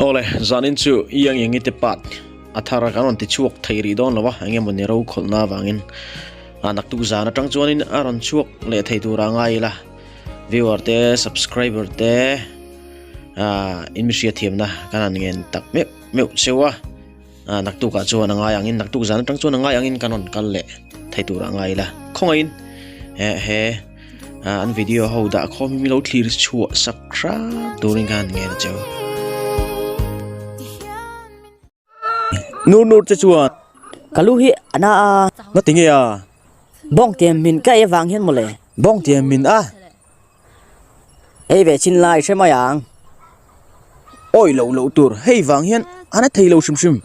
Awle, zanin chu Yang Yangi te part a thar kan rawn ti chhuak thei rih dawn lo a, eng emaw ni ro khawlhna avangin a naktuk zan atang chuanin a rawn chhuak leh thei tur a ngai ila. Viewer te, subscriber te ah in mi hriatthiamna kan han ngen tak meuh meuh cheu a, ah naktukah chuan a ngai angin naktuk zan atang chuan a ngai angin kan rawn kal leh thei tur a ngai ila. Khawngaihin eh he. An video ho dah khawm hi min lo thlir chhuah sak hram turin khan ngen a cheu. Nur nur che chuan. Ka lu hi a na a. Nga ti nge a? Bawng tiam min ka ei avang hian mawle. Bawng tiam min a? Ei ve chin lai hre mai ang. Awi lo loh tur hei vang hian a na thei lo hrim hrim.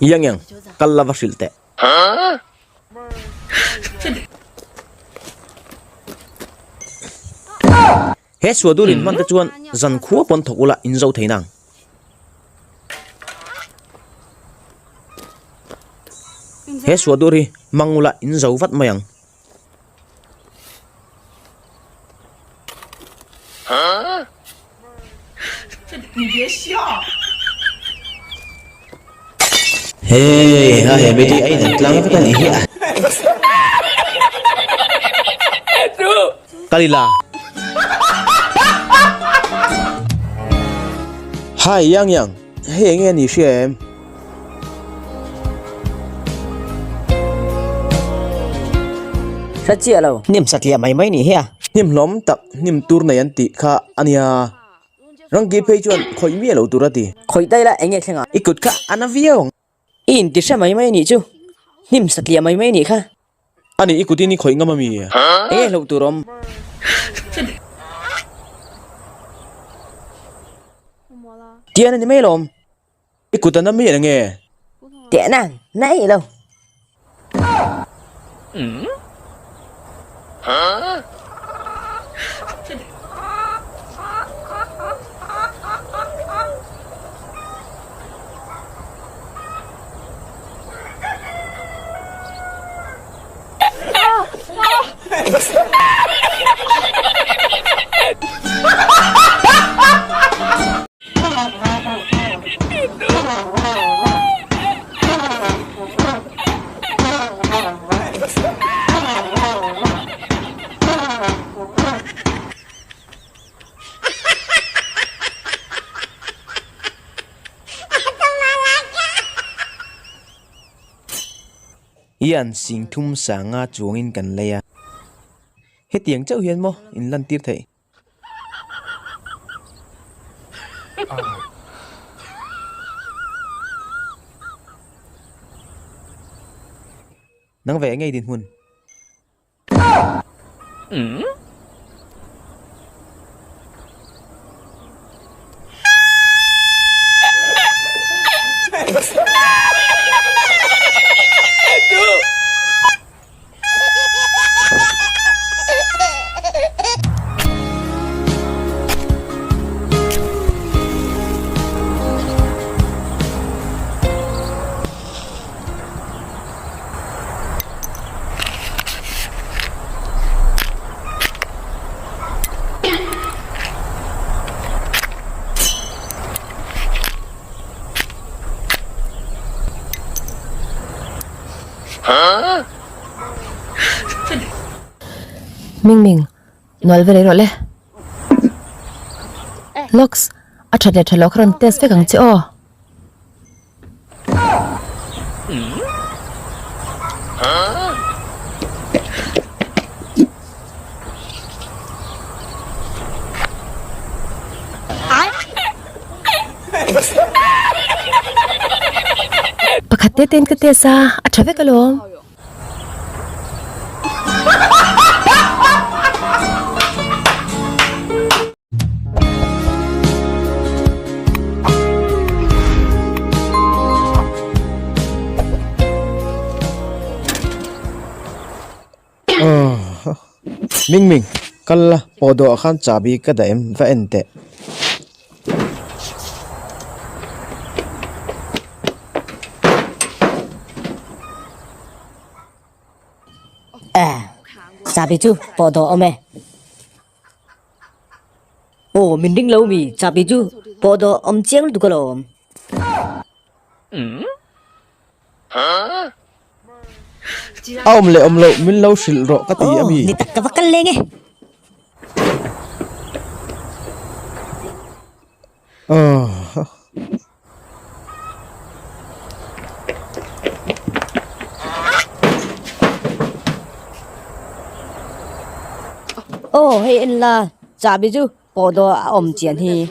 Yang yang, kal la va hrilh teh. He suadur in hman te chuan zan khua pawn thawk ula in zo thei nang. He suadur hi hmang ula in zo vat mai ang. Hey, ha he beti ai nan tlang vek ani hi a. Kalila. Hi Yang Yang, hei enge ani hria em? Hre chiah lo. Hnim satliah mai mai nih hi a. Hnim hlawm tak hnim tur nei an tih kha a nia. Rangki phei chuan khawih miah lo tur a ti. Khawih daih la eng nge thleng ah. I kut kha a na viau ang. I inti hre mai mai nih chu. Hnim satliah mai mai nih kha. A nih i kutin i khawih ngam a mi? Eng nge hlauh tur awm? Tian a ni mai alawm. I kut a na miah nge? Teh na, na eih lo. Ian singthum sanga chuangin kan lei a, hetiang chauh hian maw in lantir theih? Nang ve ngei dinhmun. Ming Ming, nual ve leh rawh le. Lux, a that leh tha loh kha rawn test vek ang che aw. Pakhat te ten ka test a, a tha vek alawm. Mingming, kal la, pawhdawhah khan chahbi ka dah em, va en teh. Eh, chahbi chu pawhdawh awm e. Aw, min ring lo mi, chahbi chu pawhdawh awm chiang lutuk alawm. A awm leh awm loh min lo hrilh rawh ka ti a mi. Aw, ni tak ka va kal leng e. Aw, hei en la, chahbi chu Pawh dawh a awm chian hi.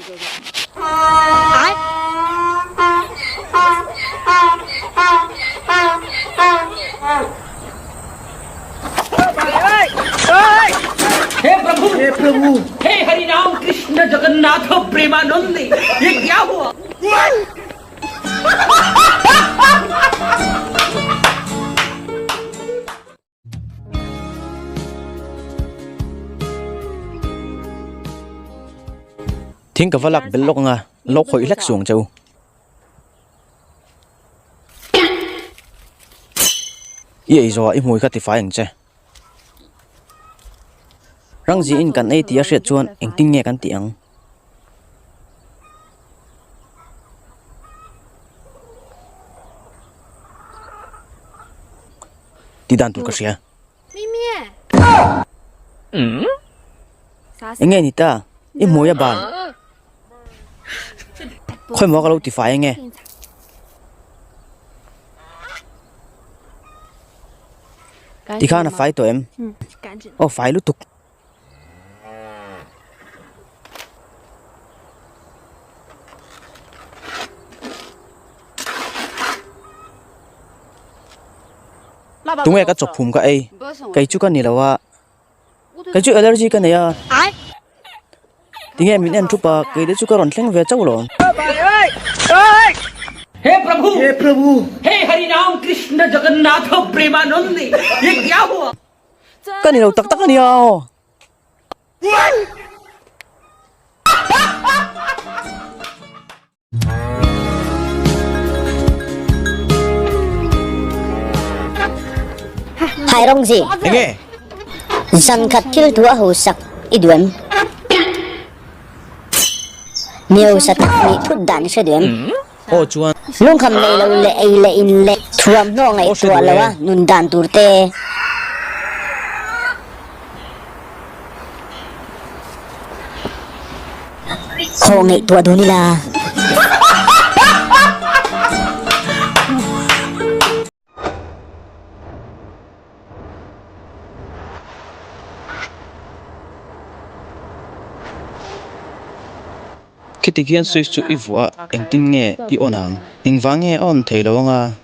Thing ka va lak bel lawk anga lo khawih hlek suang che u. I ei zawh ah i hmui kha tifai ang che. Rangziin kan ei tih a hriat chuan engtin nge kan tih ang? Ti dan tur ka hria. Enge ni ta? I hmui a ban. Khawi maw ka lo ti fai ange. Tikhan a fai tawh em? Aw fai lutuk. Tunge ka chawp phum ka ei? Kei chu ka ni lo a, kei chu allergy ka nei a. Tinge min en thup a, kei te chu ka rawn thleng ve chauh lo. Ka ni lo tak tak a nia aw. Hai rawng zi. Enge? Zan khat thil thu a ho sak i duh em? Mi hausa tak nih thut dan i hre duh em? Aw chuan. Lungkham nei lo leh ei leh in leh thuamhnaw ngaihtuah lo a nun dan tur te. Khaw ngaihtuah dun ila. Khiti khian switch chu i vuah a, engtin nge i on ang? Engvang nge a on thei lo anga?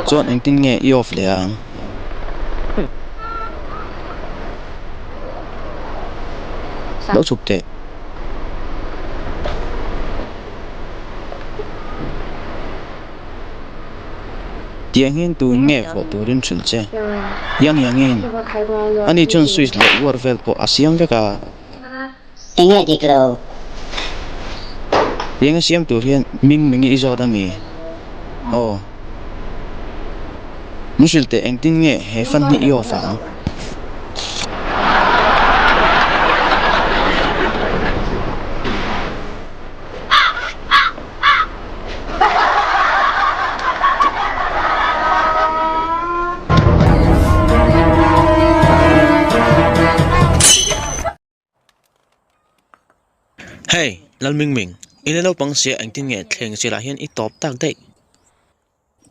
Chuan engtin nge i off leh ang? Lo chhuk teh. Tiang hian tun nge fawh turin hrilh che? Yang Yangin, Ani chuan switch leh uar vel pawh a siam vek a. Enge dik lo? Tiang a siam tur hian Ming Mingi i zawt a mi? Aw. Min hrilh teh engtin nge he fan hi i off ang? Hey, Lalmingming, i la naupang sia engtin nge thleng chilah hian i tawp tak daih?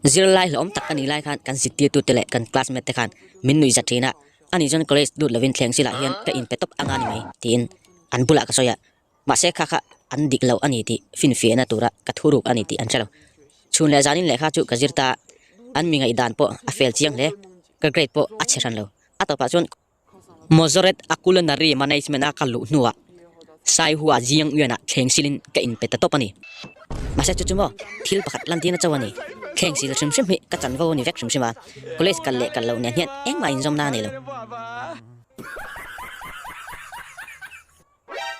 Zirlai hlawm tak ka nih lai khan kan zirtirtute leh kan classmate te khan min nuih zat thin a, ani chuan college lut lovin thleng chilah hian ka inpe tawp anga ni mai tiin an bulah ka sawi a. Mahse kha kha an dik lo a ni tih finfiahna tura ka thuruk a ni tih an hre lo. Chhun leh zanin lehkha chu ka zir ta a, an mi ngaihdan pawh a fel chiang hle, ka grade pawh a chhe hran lo. A tawpah chuan Mozoret a culinary management a ka luh hnuah Saihua Ziang Yuan-ah thleng silin ka inpe ta tawp a ni. Mahse chu chu maw thil pakhat lantirna chauh a ni. Thleng sil hrim hrim hi ka chanvo a ni vek hrim hrim a, college kal leh kal loh nen hian engmah inzawmna a nei lo.